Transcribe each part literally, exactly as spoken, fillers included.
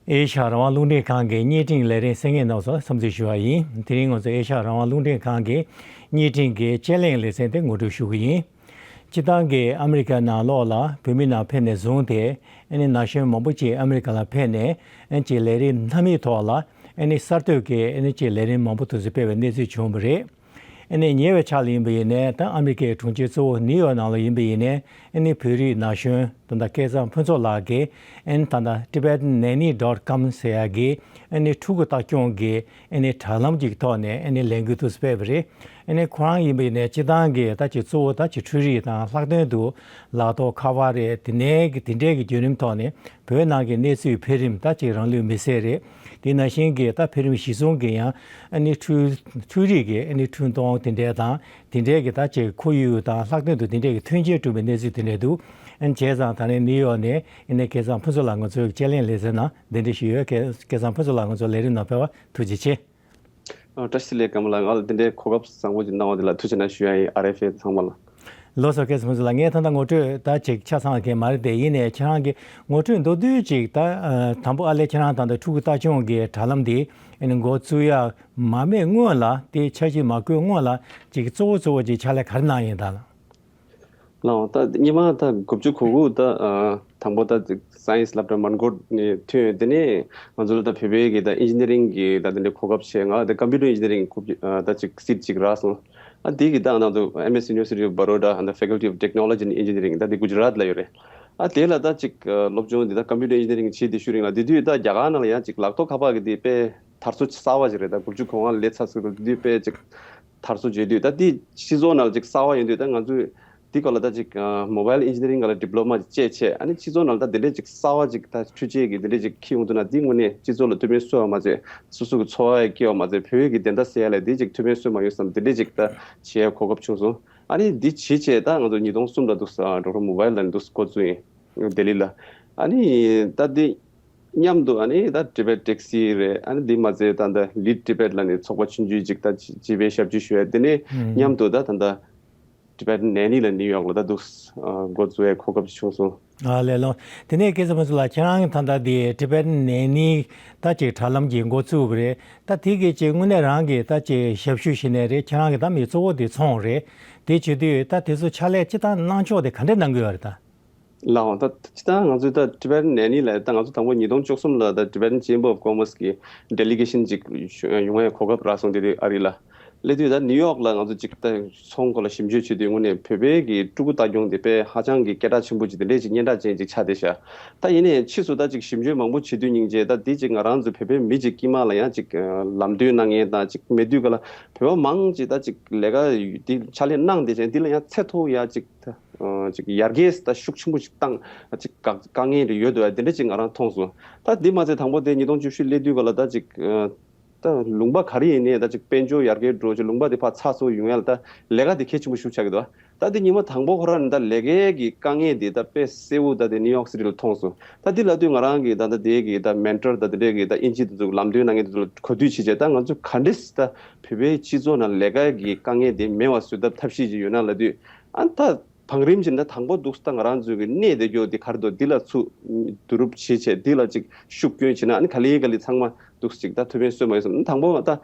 ཨེ་ཤ་ཡ་རང་དབང་རླུང་འཕྲིན་ཁང་གི་བརྙན་འཕྲིན་ལས་རིམ་གསན་མཁན་རྣམས་ཚོར་འཚམས་འདྲི་ཞུ་བ་ཡིན། དེ་རིང་ང་ཚོ་ཨེ་ཤ་ཡ་རང་དབང་རླུང་འཕྲིན་ཁང་གི་བརྙན་འཕྲིན་གྱི་དཔྱད་གླེང་ལེ་ཚན་དེ་ངོ་སྤྲོད་ཞུ་གི་ཡིན། སྤྱིར་བཏང་གི་ཨ་མི་རི་ཀ་ནང་ལོགས་ལ་བོད་མི་ནང་ཕེབས་ནས་བཟུང་སྟེ་ཨ་ནི་ན་གཞོན་མང་པོ་ཅིག་ཨ་མི་རི་ཀ་ལ་ཕེབས་ནས་ཨ་ནི་ཅིག་ལས་རིགས་སྣ་མིན་ཐོག་ལ་ཨ་ནི་གསར་གཏོད་ཀྱི་ཨ་ནི་ཅིག་ལས་རིམ་མང་པོ་དེ་ཚོ་སྤེལ་བའི་གནས་ཚུལ་བྱུང་བ་རེད། ཨ་ནི་ཉེ་བའི་ཆར་ལ་ཡིན་པ་ཡིན་ནའི་ད་ཨ་མི་རི་ཀའི་གྲོང་ཁྱེར་གཙོ་བོ་ནིའུ་ཡོག་ནང་ལ་ཡིན་པ་ཡིན་ནའི་ཨ་ནི་བོད་རིགས་ན་གཞོན་ད་ལྟ་སྐལ་བཟང་ཕུན་ཚོགས་ལགས་ཀྱིས་ཨ་ནི་ད་ལྟ་Tibetan Nanny dot com ཟེར་ཡག་གི་ཨ་ནི་ཕྲུ་གུ་ལྟ་སྐྱོང་གི་ཨ་ནི་དྲ་ལམ་གྱི་ཐོག་ནས་ཨ་ནི་ལས་འགུལ་དེ་ཚོ་སྤེལ་བ་རེད། ཨ་ནི་ཁོ་རང་ཡིན་པ་ཡིན་ནའི་སྤྱིར་བཏང་གི་ད་ཅིག་གཙོ་བོ་ད་ཅིག་འཕྲུལ་རིག་དང་ལྷག་དོན་དུ་ལག་ཐོགས་ཁ་པར་རེད། དེ་ནས་གི་དེ་འདྲའི་གི་བརྒྱུད་རིམ་ཐོག་ནས་བོད་ནང་གི་གནས་ཚུལ་འཕེལ་རིམ་ད་ཅིག་རང་ལུས་མེ་སྲེག་རེད། དེ་ནང་བཞིན་གྱི་ད་འཕེལ་རིམ་གཞི་བཟུང་གི་ཡང་ཨ་ནི་འཕྲུལ་འཕྲུལ་རིག་གི་ཨ་ནི་འཕྲུལ་གཏོང་དེ་འདྲས་དང་དེ་འདྲས་ཀྱི་ད་ཅིག་ཁོར་ཡུག་དང་ལྷག་དོན་དུ་དེ་འདྲས་ཀྱི་མཐུན་རྐྱེན་བསྐྲུན་པའི་གནས་ཚུལ་དེ་འདྲས་འདུག་ཨ་ནི་བྱས་ཙང་ད་ནི་ནིའུ་ཡོག་ནས་ཨ་ནི་སྐལ་བཟང་ཕུན་ཚོགས་ལགས་ང་ཚོའི་དཔྱད་གླེང་ལེ་ཚན་ནང་གདན་འདྲེན་ཞུས་ཡོད། སྐལ་སྐལ་བཟང་ཕུན་ཚོགས་ལགས་ང་ཚོའི་ལས་རིམ་ནང་ཕེབས་པར་ཐུགས་རྗེ་ཆེ། ཨ། བཀྲ་ཤིས་བདེ་ལེགས། ཀརྨ་ལགས། ང་ལ་འདི་འདྲའི་གོ་སྐབས་བཟང་པོ་ཅིག་གནང་བ་འདི་ལ་ཐུགས་རྗེ་ཆེ་གནང་ཞུ་ཡ་ཡིན། ཨར་ཨེཕ་ཨེ་ཚང་མ་ལ། ལགས་སོ། སྐལ་བཟང་ཕུན་ཚོགས་ལགས། ངས་ད་ལྟ་ངོ་སྤྲོད་ད་ཅིག་ཆ་ཚང་གི་མ་རེད་དེ། ཡིན་ནའི་ཁྱེད་རང་གི་ངོ་སྤྲོད་མདོར་བསྡུས་ཅིག་ད་ཨ་དང་པོ་ཨ་ལས་ཁྱེད་རང་ད་ལྟ་ཕྲུ་གུ་ལྟ་སྐྱོང་གི་དྲ་ལམ་འདི་ཨ་ནི་འགོ་བཙུགས་ཡ་མ་མེད་སྔོན་ལ་དེ་འཆར་གཞི་མ་བཀོད་སྔོན་ལ་ཅིག་གཙོ་བོ་གཙོ་བོ་ཅིག་ཕྱག་ལས་ག་རེ་གནང་ཡིན་ད་ལ། ལགས། ད་སྔོན་མ་ད་དགུ་བཅུ་གོ་དགུ་ད་ཨ་དང་པོ་ད་སའེན་སི་སློབ་གྲྭ་མོན་གྷོ་ནས་ཐོན། དེ་ནས་ང་ཚོ་ལ་ད་བོད་པའི་གི་ད་ཨིན་ཇི་ནི་རིང་གི་ད་དེ་འདྲའི་གོ་སྐབས་བྱས། ང་ད་ཀམ་པུ་ཊར་ཨིན་ཇི་ནི་རིང་གི་ཨ་ད་ཅིག་སིཊ་ཅིག་རག་སོང་། ཨ་དེ་གི་ད་ང་ཚོ་M S University of Baroda and the Faculty of Technology and Engineering ད་དེ་གུ་ཇ་རཱཏ་ལ་ཡོད་རེད། ཨ་དེ་ལ་ད་ཅིག་ཨ་སློབ་སྦྱོང་འདི་ད་ཀམ་པུ་ཊར་ཨིན་ཇི་ནི་རིང་བྱེད་དེ་ཤུལ་རིང་ལ་དེ་དུས་ད་རྒྱ་གར་ནང་ལ་ཡང་ཅིག་ལག་ཐོགས་ཁ་པར་གི་དེ་དཔེ་དར་སྲོལ་གསར་པ་ཞིག་རེད། ད་དགུ་བཅུ་གོ་ལྔ་ལ་སླེབས་ཚར་ཟེར་དུས་དཔེ་ཅིག་དར་སྲོལ་བརྗོད་དུས། ད་འདི་སྤྱི་ཚོགས་ནང་ལ་ཅིག་གསར་པ་ཡིན་དུས། ད་ང་ཚོས་འདི་སྐོར་ལ་ད་ཅིག་ཨ་མོ་བཱའིལ་ཨིན་ཇི་ནི་རིང་སྒང་ལ་ཌི་པི་ལོ་མ་ཅིག་བྱས་བྱས། ཨ་ནི་སྤྱི་ཚོགས་ནང་ལ་ད་འདི་འདྲའི་ཅིག་གསར་པ་ཅིག་ད་འཕྲུལ་ཆས་ཀྱི་འདི་འདྲའི་ཅིག་འཁྱེར་ཡོང་དུས་ན། འདི་དངོས་གནས་སྤྱི་ཚོགས་ལ་ཐུགས་ཕན་གསོས་པ་མ་ཚད་སོ་སོ་གི་འཚོ་བ་ཡང་སྐྱེལ་བ་མ་ཚད་བོད་ཀྱི་བདེན་མཐའ་གསལ་ཡ་ལ་འདི་ཅིག་ཐུགས་ཕན་གསོས་མ་ཡོང་བསམ། འདི་འདྲའི་ཅིག་ད་བྱེད་ཡ་གོ་སྐབས་བྱུང་སོང་། ཨ་ནི་འདི་བྱས་བྱས་ད་ང་ཚོ་ཉིས་སྟོང་གསུམ་ལ་འདུག་ཨ་ཌོག་ཊར་མོ་བཱའིལ་ལ་འདུག་འགོ་བཙུགས་ཡིན། ལྡི་ལི་ལ། ཨ་ནི་ད་འདི་མཉམ་དུ་ཨ་ནི་ད་ཊི་བེཊ་ཊེག་སི་རེད། ཨ་ནི་འདི་མ་ཚད་ད་ད་ལིཌ་ཊི་བེཊ་ལ་ནི་ཚོགས་པ་ཆུང་ཆུང་ཅིག་ད་སྤྱི་པའི་ཞབས་ཕྱི་ཞུ་ཡ། དེ་ནས་མཉམ་དུ་ད་ད་ད་ཊི་བེཊ་ནན་ནི་ལ་ནིའུ་ཡོག་ལ་ད་འདུག་འགོ་བཙུགས་ཡའི་གོ་སྐབས་བྱུང་སོང་། ཨ་ལས་ལོ། དེ་ནས་སྐལ་བཟང་ཕུན་ཚོགས་ལགས། ཁྱེད་རང་ད་ལྟ་འདི་ཊི་བེཊ་ནན་ནི་ད་ཅིག་དྲ་ལམ་གྱི་འགོ་བཙུགས་པ་རེད། ད་དེ་གི་ཅིག་དངོས་གནས་རང་གི་ད་ཅིག་ཞབས་ཞུ་ཞུས་ནའི་རེད། ཁྱེད་རང་གི་ད་མི་གཙོ་བོ་དེ་ཚོང་རེད། དེ་བྱེད་དུས་ད་དེ་ཚོ་ཕྱག་ལས་སྤྱི་བཏང་གནང་ཕྱོགས་དེ་ག་འདྲ་གནང་གི་ཡོད་རེད་ད། ལགས་འོང་། ད་སྤྱིར་བཏང་ང་ཚོའི་ད་ཊི་བེཊ་ནན་ནི་ལ་ད་ང་ཚོ་དང་པོ་ཉིས་སྟོང་བཅུ་གསུམ་ལ་ད་Tibetan Chamber of Commerce གི་ཌེ་ལི་གེ་ཤན་ཅིག་ཡོང་ཡའི་གོ་སྐབས་རག་སོང་། དེ་དུས་ཨ་རི་ལ་སླེབས་དུས། ད་ནིའུ་ཡོག་ལ་ང་ཚོ་ཅིག་ད་ཚོང་སྐོར་ལ་ཞིབ་འཇུག་བྱེད་དུས་དངོས་གནས་བོད་པའི་གི་ཕྲུ་གུ་ལྟ་སྐྱོང་དེ་དཔེ་ཧ་ཅང་གི་སྐད་གྲགས་ཆེན་པོ་ཅིག་དེ་འདྲས་ཅིག་སྙན་གྲགས་ཅན་ཅིག་ཆགས་བསྡད་ཤག་ད་ཡིན་ནའི་ཕྱིས་སུ་ད་ཅིག་ཞིབ་འཇུག་མང་པོ་བྱེད་དུས་སྙིང་རྗེ། ད་འདི་ཅིག་ང་རང་ཚོ་བོད་པའི་མི་ཅིག་དཀྱིལ་མ་ལ་ཡང་ཅིག་ལམ་སྟོན་གནང་མཁན་དང་ཅིག་མེད་དུས་ག་ལ་བོད་པ་མང་ཅིག་ད་ཅིག་ལས་ཀ་འདི་ཕྱག་ལས་གནང་བསྡད་ཅིང་། འདི་ལ་ཡང་ཚད་མཐོ་ཡ་ཅིག་ད་ཅིག་ཡར་རྒྱས་ད་ཤུགས་ཆེན་པོ་ཞིག་བཏང་། ཅིག་དཀའ་དཀའ་ངལ་རེ་ཡོད་འདུག་ཨ། དེ་འདྲ་ཅིག་ང་རང་མཐོང་སོང་། ད་འདི་མ་ཚད་དང་པོ་དེ་ཉིས་སྟོང་བཅུ་བཞི་སླེབས་དུས་ག་ལ་ད་ཅིག་ད་ལུང་པ་ག་རེ་ཡིན་ནའི་ད་ཅིག་དཔལ་འབྱོར་ཡར་རྒྱས་འགྲོ་ཅིག་ལུང་པ་དེ་ཕར་ཚགས་ཚུད་ཡོང་ཡ་ལ་ད་ལས་ཀ་དེ་གལ་ཆེན་པོ་ཞིག་ཆགས་ཀྱི་འདུག་ཨ། ད་དེ་ཉི་མ་དང་པོ་ཁོ་རང་ནས་ད་ལས་ཀའི་གི་དཀའ་ངལ་དེ་ད་དཔེ་གསལ་བོ་ད་དེ་ནིའུ་ཡོག་སི་ཊི་ལ་མཐོང་སོང་། ད་འདི་ལ་དུས་ང་རང་གི་ད་ད་དེ་གི་ད་མེན་ཊར་ད་དེ་འདྲའི་གི་ད་དབྱིན་ཇི་དེ་ཚོ་ལམ་སྟོན་གནང་མཁན་དེ་ཚོ་ལ་གོ་ཐོས་བྱས་བྱས། ད་ང་ཚོ་ག་འདྲས་ད་བོད་པའི་སྤྱི་ཚོགས་ནང་ལས་ཀའི་གི་དཀའ་ངལ་དེ་མེད་པ་བཟོ་ཐབས་ཐབས་ཤེས་ཅིག་ཡོད་ན་ལབ་དུས། ཨ་ད་བང་རིམ་བྱས་ན་དང་པོ་འདུག་ད་ང་རང་ཚོའི་གི་གནས་དེ་སྐྱོ་དེ་ག་རེ་འདུག་འདི་ལ་ཚུར་བསྡུ་རུབ་བྱེད་བྱས་འདི་ལ་ཅིག་ཤུགས་སྐྱོན་བྱས་ན། ཨ་ནི་ག་ལེ་ག་ལེ་ཚང་མ་འདུག་ཅིག་ད་ཐུགས་ཕན་གསོས་མ་ཡོང་བསམ། དང་པོ་ད་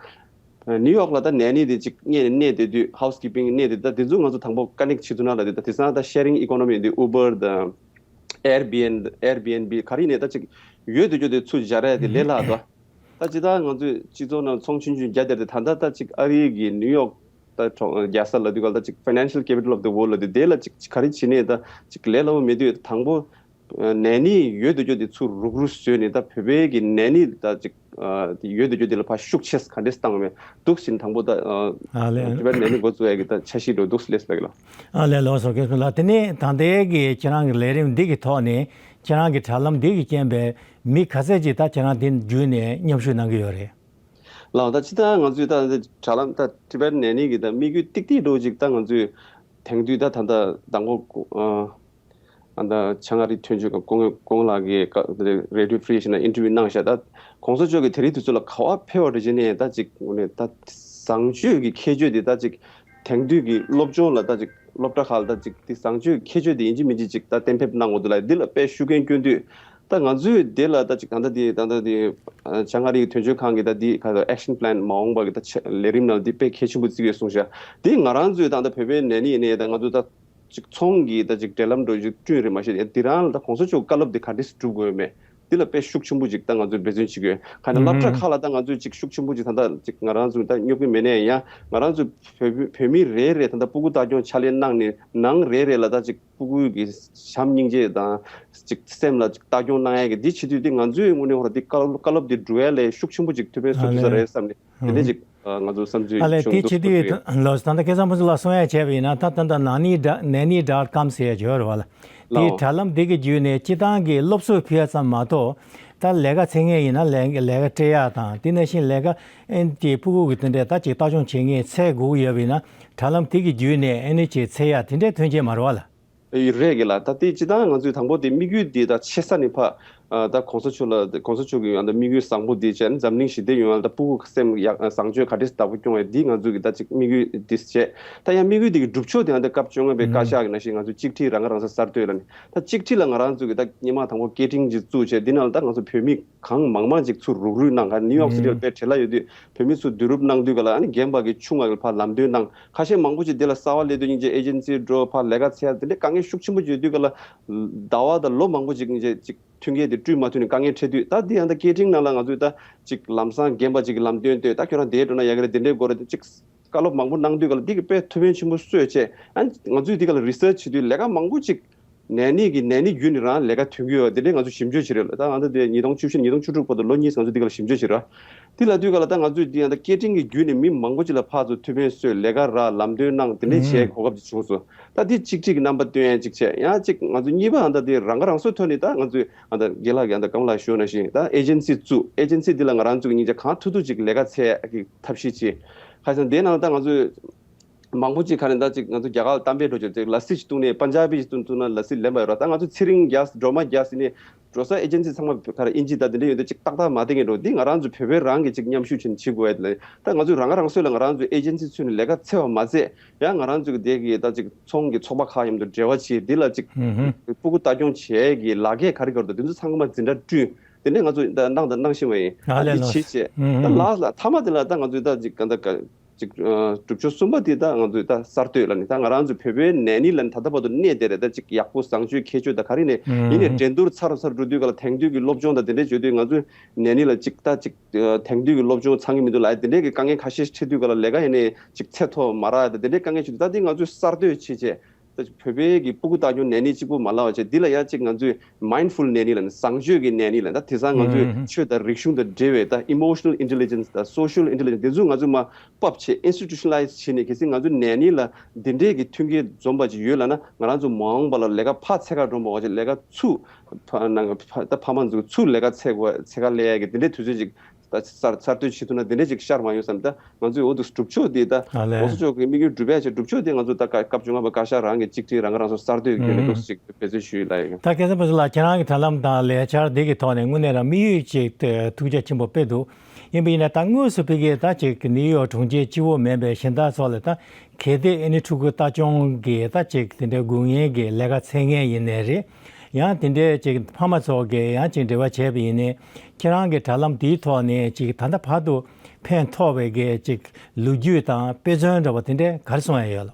ནིའུ་ཡོག་ལ་ད་ནན་ནི་དེ་ཅིག་གནས་ནས་གནས་དེ་དུས་ཧའུ་སི་ཀིབ་པིང་གནས་དེ་ད་དེ་ཚོ་ང་ཚོ་དང་པོ་ཀ་ནེག་བྱེད་ཐུབ་ན་ལབ་དུས། ད་དེང་སང་ད་ཤེ་རིང་ཨི་ཀོ་ནོ་མི་འདི་ཨུ་བར་དང་ཨེར་བི་ཨེན་ཨེར་བི་ཨེན་བི་ག་རེ་ཡིན་ནའི་ད་ཅིག་ཡོད་དེ་སྐྱོ་དེ་ཚུར་སྦྱར་ཡ་དེ་ལས་སླ་འདུག་ད་ཅི་ད་ང་ཚོའི་སྤྱི་ཚོགས་ནང་ཚོང་ཆུང་ཆུང་རྒྱ་དེར་དེ་ད་ལྟ་ད་ཅིག་ཨ་རིའི་གི་ནིའུ་ཡོག་ད་གྲོང་རྒྱལ་ས་ལབ་དུས་ག་ལ་ད་ཅིག་ཕའི་ནན་ཤལ་ཀེ་པི་ཊལ་ཨོཕ་ད་ཝོལཌ་ལབ་དུས། དེ་ལ་ཅིག་ག་རེ་བྱེད་ནས་ད་ཅིག་ལས་སླ་བོ་མེད་དུས། དང་པོ་ནན་ནི་ཡོད་དེ་སྐྱོ་དེ་ཚུར་རུག་རུག་བཟོས་ནས་ད་བོད་པའི་གི་ནན་ནི་ད་ཅིག་ཡོད་དེ་སྐྱོ་དེ་ལ་ཕར་ཤུགས་ཆེ་ག་འདྲས་བཏང་མེད་འདུག་ཟིན། དང་པོ་ད་ཨ་ལས། ཊི་བེཊ་ནན་ནི་འགོ་བཙུགས་ཡ་གི་ད་འཆར་གཞི་འགྲོ་འདུག་ལས་ལ་གི་ལ། ཨ་ལས། ལགས་སོ། སྐལ་བཟང་ལགས། དེ་ནས་ད་ལྟའི་གི་ཁྱེད་རང་གི་ལས་རིམ་འདི་གི་ཐོག་ནས་ཁྱེད་རང་གི་དྲ་ལམ་འདི་གི་རྐྱེན་པས་མི་ག་ཚད་ཅིག་ད་ཁྱེད་རང་འདི་བརྒྱུད་ནས་མཉམ་ཞུགས་གནང་གི་ཡོད་རེད། ལགས། ད་ཅི་ད་ང་ཚོས་ད་དྲ་ལམ་ད་ཊི་བེཊ་ནན་ནི་གི་ད་དམིགས་ཡུལ་ཏིག་ཏིག་འགྲོ་ཅིག་ད་ང་ཚོས་དེང་དུས་ད་ད་ད་དང་པོ་ཨ་ད་བྱང་ཨ་རི་ཐོན་ཆོས་ཀྱི་ཀོང་ཀོང་ལགས་ཀྱིས་རེ་ཌི་ཡོ་ཧྥི་རི་ཨེ་ཤི་ཡ་ནང་ཨིན་ཊར་བིའུ་གནང་ཤག་ད་གོང་ས་མཆོག་གིས་དེ་རིང་དུས་ཚོད་ལ་ག་བ་ཕེབས་པ་འདྲ་བྱས་ནས་ད་ཅིག་ད་བཟང་སྤྱོད་ཀྱི་ཁྱད་ཆོས་དེ་ད་ཅིག་དེང་དུས་ཀྱི་སློབ་སྦྱོང་ལ་ད་ཅིག་སློབ་གྲྭ་ཁག་ལ་ད་ཅིག་དེ་བཟང་སྤྱོད་ཀྱི་ཁྱད་ཆོས་དེ་ཡིན་གཅིག་མིན་གཅིག་ཅིག་ད་གཏན་འབེབས་གནང་དགོས་འདུག་ལ། འདི་ལ་དཔེ་ཤུགས་རྐྱེན་སྐྱོན་དུས། ད་ང་ཚོས་དེ་ལ་ད་ཅིག་ད་ལྟ་དེ་ད་ལྟ་དེ་ཨ་བྱང་ཨ་རིའི་དོན་གཅོད་ཁང་གི་ད་དེ་ག་ད་action plan མ་འོངས་པ་གི་ད་ཆ་ལས་རིམ་ནང་དེ་དཔེ་གལ་ཆེན་པོ་བརྩི་ཡོད་གསུངས་ཤག་དེ་ང་རང་ཚོས་ད་ལྟ་བོད་པའི་ནད་ནི་ཡིན་ནའི་ད་ང་ཚོ་ད་ཅིག་ཚོང་གི་ད་ཅིག་འབྲེལ་ལམ་འགྲོ་རྒྱུ་བསྐྲུན་རེད་མ་གཞི་དེ་རང་ལ་ད་གོང་ས་མཆོག་བཀའ་སློབ་དེ་ག་འདྲས་སྒྲུབ་དགོས་མེད། འདི་ལ་དཔེ་ཤུགས་ཆེན་པོ་ཅིག་ད་ང་ཚོས་འབད་བརྩོན་བྱེད་དགོས། གང་ཡིན་ན་སློབ་གྲྭ་ཁག་ལ་ད་ང་ཚོས་ཅིག་ཤུགས་ཆེན་པོ་ཅིག་ད་ལྟ་ཅིག་ང་རང་ཚོ་ད་སྙོབ་ཀྱི་མེད་ནའི་ཡང་ང་རང་ཚོ་བོད་བོད་མི་རེ་རེ་ད་ལྟ་སྤུ་གུ་ལྟ་སྐྱོང་ཕྱག་ལས་གནང་ནས་ནང་རེ་རེ་ལ་ད་ཅིག་སྤུ་གུ་གི་བྱམས་སྙིང་རྗེ་དང་ཅིག་སེམས་ལ་ཅིག་ལྟ་སྐྱོང་གནང་ཡ་གི་འདི་བྱེད་དུས་འདི་ང་ཚོའི་ངོས་ནས་ཧོར་འདི་བཀའ་སློབ་བཀའ་སློབ་འདི་སྒྲུབ་ཡ་ལས་ཤུགས་ཆེན་པོ་ཅིག་ཐུབ་པའི་བཟོ་ཐུབ་ས་རེད་བསམ་ནས་དེ་འདྲ་ཅིག་ང་ཚོ་བསམ་ཚུལ་ཨ་ལས་བྱུང་དེ་འདུག་བྱེད་དུས་ལགས་སོ། གསུང་ཡ་བྱས་པ་ཡིན་ན་ད་ད་ད་ནང་ནི་ནད་ནི་ཌོཊ་ཀོམ་ཟེར་ཡ་ཡོད་རེད་བ་ལ། དེའི་ལའོ། དྲ་ལམ་འདི་གི་བརྒྱུད་ནས་སྤྱི་བཏང་གི་སློབ་གསོ་ཕུལ་ཡ་ཙམ་མ་གཏོགས། ད་ལས་ཀ་འཚོལ་མཁན་ཡིན་ན་ལས་ལས་ཀ་སྤྲད་ཡ་དང་དེ་ནང་བཞིན་ལས་ཀ་ཨེ་ནི་ཅིག་སྤུ་གུ་གི་དེ་འདྲའི་ད་ཅིག་ལྟ་སྐྱོང་བྱེད་མཁན་འཚོལ་དགོས་ཀྱི་ཡོད་པ་ཡིན་ན་དྲ་ལམ་དེ་གི་བརྒྱུད་ནས་ཨེ་ནི་ཅིག་འཚོལ་ཡ་དེ་འདྲའི་མཐུན་རྐྱེན་མ་རེད་བ་ལ། ཨེ་རེད་གི་ལ། ད་དེ་སྤྱི་བཏང་ང་ཚོའི་དང་པོ་དེ་དམིགས་ཡུལ་དེ་ད་ཆེ་ས་ནས་ཕ། ཨ་ད་གོང་ས་མཆོག་ལ་གོང་ས་མཆོག་གི་ཨ་ད་དམིགས་ཡུལ་བཟང་པོ་འདི་བྱས་ནས་འཛམ་གླིང་ཞི་བདེ་ཡོང་བ་ལ་ད་སྤུ་གུ་སེམས་ཡག་བཟང་སྤྱོད་ག་འདྲས་བདག་པོ་སྐྱོང་བའི་འདི་ང་ཚོ་གི་ད་ཅིག་དམིགས་ཡུལ་འདི་བྱས། ད་ཡང་དམིགས་ཡུལ་འདི་གི་སྒྲུབ་ཕྱོགས་དེ་ཡང་ད་སྐབས་བཅོ་ལྔ་པའི་བཀའ་ཤག་གི་ནང་བཞིན་ང་ཚོ་གཅིག་སྒྲིལ་རང་ཁ་རང་གསོ་གསར་གཏོད་ལ་ནི་ད་གཅིག་སྒྲིལ་ལ་ང་རང་ཚོ་གི་ད་སྔོན་མ་དང་པོ་སྐད་འཕྲིན་ཅིག་བཙུགས་བྱས་འདི་ནང་ལ་ད་ང་ཚོ་བོད་མི་གང་མང་མང་ཅིག་ཚུར་རུག་རུག་གནང་ག་ནིའུ་ཡོག་སི་ཊི་ལ་དཔེ་བྲེལ་བ་ཡོད་དུས་བོད་མི་ཚུར་བསྡུ་རུབ་གནང་དུས་ག་ལ་ཨ་ནི་རྒན་པ་གི་ཆུང་བ་གི་ཕར་ལམ་སྟོན་གནང་ཁ་ཤས་མང་པོ་ཅིག་འདི་ལ་གསར་བ་སླེབས་དུས་སྙིང་རྗེ་ཨེ་ཇེན་སི་འགྲོ་ཕར་ལས་ཀ་འཚོལ་ཡ་དེ་འདྲའི་དཀའ་ངལ་ཤུགས་ཆེན་པོ་ཅིག་ཡོད་དུས་ག་ལ་ཟླ་བ་དང་ལོ་མང་པོ་ཅིག་སྙིང་རྗེ་ཅིག་མཐུན་རྐྱེན་དེ་བསྐྲུན་མ་ཐུབ་ནས་དཀའ་ངལ་འཕྲད་དུས། ད་འདི་ཡང་ད་སྐད་འཕྲིན་ནང་ལ་ང་ཚོས་ད་ཅིག་ལམ་སང་རྒན་པ་ཅིག་གི་ལམ་སྟོན་ལྟོས། ད་ཁྱོད་རང་འདིར་འགྲོ་ན་ཡག་གི་རེད། འདི་འདྲའི་དགོས་རེད། ཅིག་བཀའ་སློབ་མང་པོ་གནང་དུས་ག་ལ་འདི་གི་དཔེ་ཐུགས་ཕན་ཆེན་པོ་གསོས་བྱས། ཨ་ང་ཚོས་འདི་ག་ལ་རི་སར་ཆི་བྱེད་དུས་ལས་ཀ་མང་པོ་ཅིག་ནད་ནི་གི་ནད་ནི་བརྒྱུད་ནས་རང་ལས་ཀ་ཐོན་གྱི་ཡོད་པ་འདི་འདྲའི་ང་ཚོ་ཞིབ་འཇུག་བྱེད་རེད་ལ། ད་ང་ཚོ་འདི་ཉིས་སྟོང་བཅུ་བཞི་ཉིས་སྟོང་བཅུ་དྲུག་བར་དུ་ལོ་གཉིས་ང་ཚོ་འདི་ག་ལ་ཞིབ་འཇུག་བྱེད་རེད། འདི་ལ་དུས་ག་ལ་ད་ང་ཚོས་འདི་ཡང་ད་སྐད་འཕྲིན་གྱི་བརྒྱུད་ནས་མི་མང་པོ་ཅིག་ལ་ཕར་ཚུར་ཐུགས་ཕན་གསོས་ལས་ཀ་རག་ལམ་སྟོན་གནང་དེ་འདྲའི་བྱས་གོ་སྐབས་ཅིག་བྱུང་སོང་། ད་འདི་གཅིག་གཅིག་གི་རྣམ་པ་སྟོན་ཡ་གཅིག་བྱས་ཡང་གཅིག་ང་ཚོ་གཉིས་པ་ཨ་ད་འདི་རང་ཁ་རང་གསོའི་ཐོག་ནས་ད་ང་ཚོས་ཨ་ད་རྒན་ལགས་ཀྱིས་ཨ་ད་སྐམ་ལགས་ཞུས་ནང་བཞིན་ད་ཨེ་ཇེན་སི་བཙུགས། ཨེ་ཇེན་སི་འདི་ལ་ང་རང་ཚོ་གི་སྙིང་རྗེ་གང་ཐུབ་ཐུབ་ཅིག་ལས་ཀ་འཚོལ་ཡ་གི་ཐབས་ཤེས་བྱས། ཁ་སང་དེ་ནང་ད་ང་ཚོས་མང་པོ་ཅིག་ག་རེ་ད་ཅིག་ང་ཚོ་རྒྱ་གར་གཏམ་དཔེ་འགྲོ་ཅིག་ཅིག་ལ་སི་ཅིག་བཏུང་ནས་པན་ཇ་བི་ཅིག་བཏུང་བཏུང་ན་ལ་སི་ལེན་པ་ཡོད་ར། ད་ང་ཚོ་ཚེ་རིང་རྒྱག་སྒྲོལ་མ་རྒྱག་ཟེར་ནས་འགྲོ་ས་ཨེ་ཇེན་སི་ཚང་མ་ག་རེ་ཨིན་ཇི་ད་དེ་འདྲ་ཡོད་དུས་ཅིག་ཏག་ཏག་མ་བསྡད་མཁན་འགྲོ། འདི་ང་རང་ཚོ་བོད་པའི་རང་གི་ཅིག་མཉམ་ཞུགས་བྱས་ནས་བྱེད་དགོས་ཡ་དེ་ལ་ད་ང་ཚོས་རང་ཁ་རང་གསོ་ལ་ང་རང་ཚོའི་ཨེ་ཇེན་སི་ཚུད་ནས་ལས་ཀ་འཚོལ་བ་མ་ཟད་ཡང་ང་རང་ཚོ་གི་དེ་གི་ད་ཅིག་ཚོང་གི་ཚོགས་པ་ཁག་མཉམ་དུ་འབྲེལ་བ་བྱས་འདི་ལ་ཅིག་ཧུམ་ཧུམ། སྤུ་གུ་ལྟ་སྐྱོང་བྱེད་ཡ་གི་ལག་འཁྱེར་ག་རེ་ག་རེ་འདུག་འདི་ཚོ་ཚང་མ་འཛིན་གྲྭ་བསྐྲུན། དེ་ནས་ང་ཚོ་ད་གནང་དང་གནང་བཞིན་པ་ཡིན། ད་ལགས་འདི་ལགས་བྱེད་བྱེད། ཧུམ་ད་ཧུམ། ལགས་ལ་མཐའ་མ་དེ་ལ་ད་ང་ཚོས་ད་ཅིག་ག་ད་ག་ཅིག་ཨ་གྲུབ་ཆ་གསུམ་པ་དེ་ད་ང་ཚོས་ད་གསར་གཏོད་ལ་ནི་ད་ང་རང་ཚོ་བོད་པའི་ནད་ནི་ལ་ནི་ད་ལྟ་བར་དུ་གནས་དེ་རེད། ད་ཅིག་ཡག་པོ་བཟང་སྤྱོད་ཁྱད་ཆོས་ད་ག་རེ་ནས་ཡིན་ནས་ཧུམ། འགྲན་བསྡུར་ཚ་རུ་ཚ་རུ་འགྲོ་དུས་ག་ལ་དེང་དུས་ཀྱི་སློབ་སྦྱོང་ད་དེ་འདྲས་བྱེད་དུས་ང་ཚོས་ནད་ནི་ལ་ཅིག་ད་ཅིག་ཨ་དེང་དུས་ཀྱི་སློབ་སྦྱོང་ཚང་གི་མི་འདུག་ལ། དེ་འདྲས་ཀྱི་དཀའ་ངལ་ཁ་ཤས་འཕྲད་དུས་ག་ལ་ལས་ཀ་ཡིན་ནས་ཅིག་ཚད་མཐོ་བ་མ་རག་ད་དེ་འདྲས་དཀའ་ངལ་བྱེད་དུས་ད་དེ་ང་ཚོས་གསར་གཏོད་བྱེད་བྱས། ད་བོད་པའི་གི་སྤུ་གུ་ལྟ་སྐྱོང་ནད་ནི་གཅིག་པུ་མ་ལབ་པ་བྱས་འདི་ལ་ཡང་གཅིག་ང་ཚོས་མའིན་ཌ་ཕུལ་ནད་ནི་ལ་ནི་བཟང་སྤྱོད་ཀྱི་ནད་ནི་ལ་ད་དེང་སང་ང་ཚོས་ཨུམ་ཆོས་དང་རིག་གཞུང་དང་འབྲེལ་བའི་ད་ཨི་མོ་ཤི་ནལ་ཨིན་ཊེ་ལི་ཇེན་སི་དང་སོ་ཤལ་ཨིན་ཊེ་ལི་ཇེན་སི་འདི་ཚོ་ང་ཚོས་མར་ཕབ་བྱས་ཨིན་སི་ཊི་ཊུ་ཤ་ན་ལའི་ཛི་བྱས་ནས་གལ་སྲིད་ང་ཚོས་ནད་ནི་ལ་འདི་འདྲས་ཀྱི་མཐུན་རྐྱེན་འཛོམས་པ་ཅིག་ཡོད་ལབ་ན་ང་རང་ཚོ་མ་འོངས་པ་ལ་ལས་ཀ་ཕར་འཚོལ་ག་འགྲོ་མ་དགོས་བྱས་ལས་ཀ་ཚུར་ཕ་ནང་ཕ་ད་ཕ་མ་ཚོ་ཚུར་ལས་ཀ་འཚོལ་དགོས་འཚོལ་ག་སླེབས་ཡ་གི་འདི་འདྲའི་དུས་ཚོད་ཅིག་ད་གསར་གསར་གཏོད་བྱེད་ཐུབ་ན་འདི་འདྲ་ཅིག་ཤར་མ་ཡོང་བསམ། ད་ང་ཚོས་འོ་འདུག་སྒྲུབ་ཕྱོགས་འདི་ད་ཨ་ལས། གོང་ས་མཆོག་གི་དམིགས་ཡུལ་འགྲུབ་ཡ་ཆེད་སྒྲུབ་ཕྱོགས་འདི་ང་ཚོ་ད་སྐབས་བཅོ་ལྔ་པ་བཀའ་ཤག་རང་གི་གཅིག་སྒྲིལ་རང་ཁ་རང་གསོ་གསར་གཏོད་ཀྱི་ངོས་ནས་འདུག་ཅིག་འབད་བརྩོན་ཞུ་ཡི་ལ་ཡིན། ད་སྐལ་བཟང་ཕུན་ཚོགས་ལགས་ཁྱེད་རང་གི་དྲ་ལམ་དང་ལས་འཆར་འདི་གི་ཐོག་ནས་དངོས་གནས་རང་དམིགས་ཡུལ་ཅིག་ཐུགས་རྒྱ་ཆེན་པོ་དཔེ་འདུག་ཡིན་པ་ཡིན་ན་ད་དངོས་སུ་ཕ་གིའི་ད་ཅིག་ནིའུ་ཡོག་གྲོང་ཁྱེར་སྤྱི་བོ་མིན་པའི་གཞན་དག་སོགས་ལ་ད་གལ་ཏེ་ཨེ་ནི་ཕྲུ་གུ་ལྟ་སྐྱོང་གི་ད་ཅིག་དེ་འདྲའི་སྒུག་བརྙན་གྱི་ལས་ཀ་འཚོལ་མཁན་ཡིན་ནའི་རེད། ཡང་དེ་འདྲའི་ཅིག་ཕ་མ་ཚོ་གིས་ཡང་ཅིག་འབྲེལ་བ་བྱས་པ་ཡིན་ནའི་ཁྱེད་རང་གི་དྲ་ལམ་འདིའི་ཐོག་ནས་ཅིག་ད་ལྟ་བར་དུ་ཕན་ཐོགས་པའི་གི་ཅིག་ལོ་རྒྱུས་དང་དཔེ་མཚོན་འདྲ་བ་དེ་འདྲའི་ག་རེ་གསུང་ཡ་ཡོད་ལགས།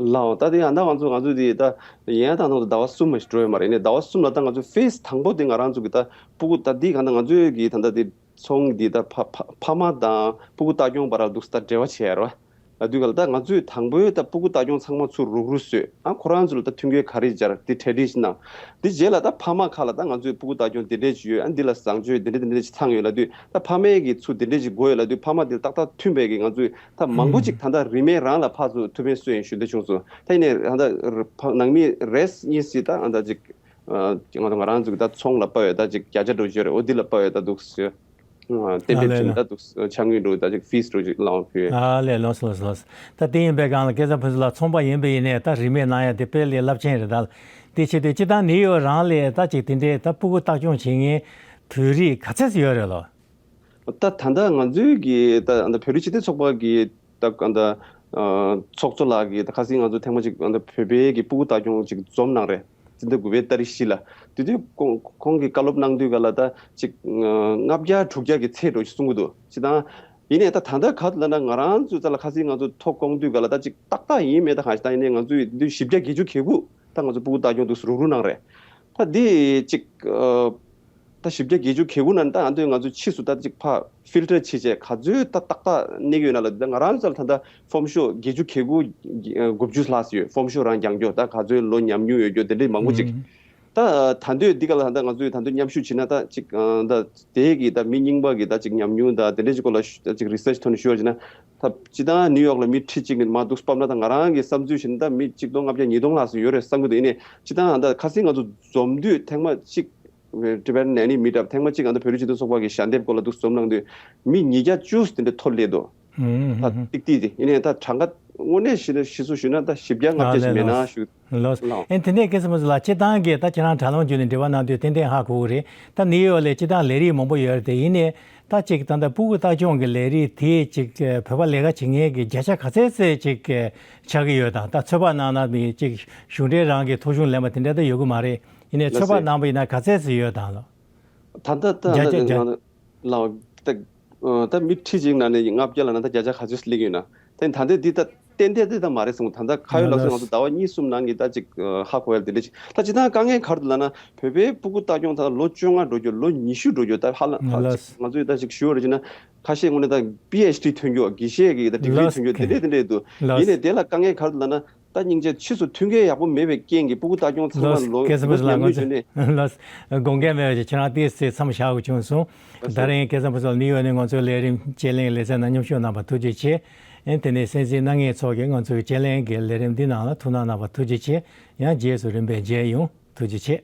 ལགས་འོ། ད་དེ་ཡང་ད་ང་ཚོ་ང་ཚོ་དེ་ད་ཡན་ད་ནང་དུ་ཟླ་བ་གསུམ་མ་ཞིག་འགྲོ་ཡོད་མ་རེད། ནས་ཟླ་བ་གསུམ་ལ་ད་ང་ཚོ་ཕེ་སི་དང་པོ་དེ་ང་རང་ཚོ་གི་ད་སྤུ་གུ་ད་འདི་གང་ད་ང་ཚོའི་གི་ད་ད་དེ་ཚོང་འདི་ད་ཕ་ཕ་ཕ་མ་དང་སྤུ་གུ་ལྟ་སྐྱོང་བར་འདུག་ད་འབྲེལ་བ་བྱས་ཡ་རེད་བ། ད་དུས་ག་ལ་ད་ང་ཚོས་དང་པོའི་ད་སྤུ་གུ་ལྟ་སྐྱོང་ཚང་མ་ཚུར་རུག་རུག་བཟོས། ཨ་ཁོ་རང་ཚོ་ལ་ད་མཐུན་རྐྱེན་ག་རེ་སྦྱར་འདི་གྲ་སྒྲིག་གནང་། འདི་རྗེས་ལ་ད་ཕ་མ་ཁག་ལ་ད་ང་ཚོའི་སྤུ་གུ་ལྟ་སྐྱོང་འདི་འདྲས་ཅིག་ཡོད། ཨ་འདི་ལ་བཟང་སྤྱོད་འདི་འདྲས་འདི་འདྲས་ཅིག་ཚང་ཡོད་ལབ་དུས་ད་ཕ་མའི་གི་ཚུར་འདི་འདྲས་ཅིག་དགོས་ཡོད་ལབ་དུས་ཕ་མ་འདི་ལ་ཏག་ཏག་མཐུན་པའི་གི་ང་ཚོས་ད་མང་པོ་ཅིག་ད་ལྟ་རིན་མེད་རང་ལ་ཕར་ཚུར་ཐུགས་ཕན་གསོས་ཡིན་ཞུ་འདོད་བྱུང་སོང་། ད་ཡིན་ནའི་ད་ལྟ་ཕ་ནང་མི་རེས་གཉིས་སི་ད་ཨ་ད་ཅིག་ང་ཚོ་ང་རང་ཚོ་གི་ད་ཚོང་ལ་དཔའ་བའི་ད་ཅིག་བརྒྱ་ཆ་འགྲོ་ཞོར་རེད། འོ་འདི་ལ་དཔའ་བའི་ད་འདུག་ཟེར། གཏན་འབེབས་བྱས་ནས་ད་འདུག་ཆ་དངུལ་འགྲོ་ད་ཅིག་ཕིས་འགྲོ་ཅིག་ལའང་ཕུལ། ཨ་ལས་ལོས་ལོས་ལོས། ད་དེ་ཡིན་པའི་སྒང་ལ་སྐལ་བཟང་ཕུན་ཚོགས་ལགས་ཚོང་པ་ཡིན་པ་ཡིན་ནའི་ད་རིན་མེད་གནང་ཡ་དེ་དཔེ་ལས་རླབས་ཆེན་རེད་ད། དེ་བྱེད་དུས་སྤྱི་བཏང་ནིའུ་ཡོག་རང་ལ་ད་ཅིག་དེ་འདྲའི་ད་སྤུ་གུ་ལྟ་སྐྱོང་བྱེད་མཁན་བོད་རིགས་ག་ཚད་ཡོད་རེད་ལོ། ད་ད་ལྟ་ང་ཚོའི་གི་ད་ད་བོད་རིགས་སྤྱི་མཐུན་ཚོགས་པ་གི་ད་ད་ཚོགས་གཙོ་ལགས་ཀྱིས་ད་ཁ་སང་ང་ཚོ་ཐེངས་མ་གཅིག་ད་བོད་པའི་གི་སྤུ་གུ་ལྟ་སྐྱོང་གཅིག་འཛོམས་གནང་རེད། སྤྱི་ཟླ་དགུ་པའི་ཏ་རིག་བཞི་ལ། དེ་དུས་ཁོང་ཁོང་གིས་བཀའ་སློབ་གནང་དུས་ག་ལ་ད་ཅིག་ལྔ་བརྒྱ་དྲུག་བརྒྱ་གི་ཚད་འགྲོ་ཞིག་གསུང་གི་འདུག་ཅི་དང་། ཡིན་ནའི་ད་ད་ལྟ་ག་ལ་ན་ང་རང་ཚོའི་རྩ་ལ་ཁ་སང་ང་ཚོ་ཐོ་བཀོད་དུས་ག་ལ་ད་ཅིག་ཏག་ཏག་ཡིན་མེད་ད་གང་ཞིག་ད་ཡིན་ནའི་ང་ཚོས་དེ་དུས་བཞི་བརྒྱ་བརྒྱད་ཅུ་གྱ་དགུ་ད་ང་ཚོ་སྤུ་གུ་ལྟ་སྐྱོང་དུ་རུག་རུག་གནང་རེད། ད་འདི་ཅིག་ད་བཞི་བརྒྱ་བརྒྱད་ཅུ་གྱ་དགུ་ན་ད་ཨ་འདོད་ང་ཚོ་ཕྱིས་སུ་ད་ཅིག་ཕ་ཕིལ་ཊར་བྱེད་བྱས་ག་ཚོད་ད་ཏག་ཏག་གནས་ཀྱི་ཡོད་ན་ལ། ད་ང་རང་ཚོ་ལ་ད་ད་ཕོམ་ཤོག་བརྒྱད་ཅུ་གྱ་དགུ་དགུ་བཅུ་ལྷག་ཙམ་ཡོད། ཕོམ་ཤོག་རང་རྒྱག་རྒྱུ་ད་ག་ཚོད་ལོ་ཉམས་མྱོང་ཡོད་རྒྱུ་དེ་འདྲའི་མང་པོ་ཅིག་ད་ད་འདོད་འདི་ག་ལ་ད་ང་ཚོས་ད་འདོད་མཉམ་ཞུགས་བྱེད་ན་ད་ཅིག་ད་དེ་གི་ད་མི་རྙིང་པ་གི་ད་ཅིག་ཉམས་མྱོང་ད་དེ་འདྲའི་ཅིག་སྐོར་ལ་ཅིག་རི་སར་ཆི་ཐོག་ནས་ཞུ་བ་བྱས་ན། ད་སྤྱི་བཏང་ནིའུ་ཡོག་ལ་མི་ཁྲི་གཅིག་ནས་མར་འདུག་སྤབས་ན་ད་ང་རང་གི་བསམ་ཚུལ་བྱས་ན་ད་མི་གཅིག་སྟོང་ལྔ་བརྒྱ་ཉིས་སྟོང་ལྷག་ཙམ་ཡོད་རེད་བསམ་གྱི་འདུག་ཡིན་ནའི་སྤྱི་བཏང་ད་ཁ་སང་ང་ཚོ་འཛོམས་དུས་ཐེངས་མ་གཅིག་Tibetan Nanny Meetup ཐེངས་མ་གཅིག་ཨ་ནི་བོད་རིགས་སྤྱི་མཐུན་ཚོགས་པ་གི་ཞལ་འདེབས་སྐོར་ལ་འདུག་འཛོམས་གནང་དུས་མི་ཉིས་བརྒྱ་བཅུ་ཟིན་དེ་འཐོར་སླེབས་འདུག་ད་ཏིག་ཏིག་དེ་ཡིན་ནའི་ད་གྲངས་ཀ་དངོས་གནས་ཞིག་ཞིག་གསོ་ཞུས་ན་ད་བཞི་བརྒྱ་ལྔ་བརྒྱ་ཞིག་མེད་ན་ཞུ་ལགས། ལགས་ཨེ་དེ་ནས་སྐལ་བཟང་མ་སུ་ལགས་སྤྱི་བཏང་གི་ད་ཁྱེད་རང་དྲ་ལམ་བརྒྱུད་ནས་འབྲེལ་བ་གནང་དུས་ཏན་ཏན་ཧ་གོ་གི་རེད། ད་ནིའུ་ཡོག་ལ་སྤྱི་བཏང་ལས་རིགས་མང་པོ་ཡོད་རེད་དེ་ཡིན་ནའི་ད་ཅིག་ད་ལྟ་སྤུ་གུ་ལྟ་སྐྱོང་གི་ལས་རིགས་དེ་ཅིག་བོད་པ་ལས་ཀ་བྱེད་མཁན་གྱི་བརྒྱ་ཆ་ག་ཚད་ཙམ་ཅིག་ཆགས་ཀྱི་ཡོད་དང་ད་ཚོད་དཔག་གནང་ན་མི་ཅིག་གཞུང་འབྲེལ་རང་གི་ཐོ་གཞུང་ལེན་པ་དེ་འདྲ་ད་ཡོད་གི་མ་རེད། ཡིན་ནའི་ཚོད་དཔག་གནང་པ་ཡིན་ན་ག་ཚད་ཙམ་ཡོད་དང་ལོ། ད་ལྟ་ད་བརྒྱ་ཆ་ད་བརྒྱ། ང་ལ་ད་ད་མི་ཁྲི་གཅིག་ནང་ནས་ལྔ་བརྒྱ་ལ་ན་ད་བརྒྱ་ཆ་ག་ཚོད་སླེབས་ཡོད་ན་ད་ད་ལྟ་འདི་ད་ཏན་ཏན་དེ་ད་མ་རེད་གསུངས། ད་ལྟ་ཁ་ཡོད་ལགས་སོ་ང་ཚོ་ཟླ་བ་གཉིས་གསུམ་ནང་གི་ད་ཅིག་ཧ་གོ་ཡ་དེ་འདྲ་ཅིག་ད་སྤྱི་བཏང་དཀའ་ངལ་ག་རེ་འདུག་ལབ་ན་བོད་པའི་སྤུ་གུ་ལྟ་སྐྱོང་ད་ལོ་བཅོ་ལྔ་འགྲོ་རྒྱུ་ལོ་ཉི་ཤུ་འགྲོ་རྒྱུ་ད་ཧ་ལ་ཧ་ཅིག་ང་ཚོས་ད་ཅིག་ཞུ་བ་རེད་ཅེ་ན་ཁ་ཤས་དངོས་གནས་ད་པི་ཨེཆ་ཌི་ཐོན་རྒྱུ་དགེ་བཤེས་ཀྱི་ད་ཌིག་རི་ཐོན་རྒྱུ་དེ་འདྲས་དེ་འདྲས་འདུག་ཡིན་ནའི་དེ་ལ་དཀའ་ངལ་ག་རེ་འདུག་ལབ་ན། ད་སྙིང་རྗེ་ཕྱིས་སུ་མཐུན་རྐྱེན་ཡག་པོ་མེད་པའི་རྐྱེན་གྱིས་སྤུ་གུ་ལྟ་སྐྱོང་ཚང་མ་ལོ་སྐལ་བཟང་མ་སུ་ལགས་ཉམས་མྱོང་བྱུང་ནས། ལགས་སོ། དགོངས་འགལ་མེད་པ་ཞིག་ཁྱེད་རང་ཏོག་ཙམ་མཚམས་བཞག་དགོས་བྱུང་སོང་། ད་རིང་སྐལ་བཟང་མ་སུ་ལགས་ནིའུ་ཡོག་ནས་ང་ཚོའི་ལས་རིམ་དཔྱད་གླེང་ལེ་ཚན་ནང་མཉམ་ཞུགས་གནང་བར་ཐུགས་རྗེ་ཆེ། ཨེ་དེ་ནས་གསན་གཟིགས་གནང་མཁན་ཚོ་གིས་ང་ཚོའི་དཔྱད་གླེང་གི་ལས་རིམ་འདི་ནང་ལ་ཐུགས་སྣང་གནང་བར་ཐུགས་རྗེ་ཆེ། ཡང་རྗེས་སུ་རིམ་པས་མཇལ་ཡོང་། ཐུགས་རྗེ་ཆེ།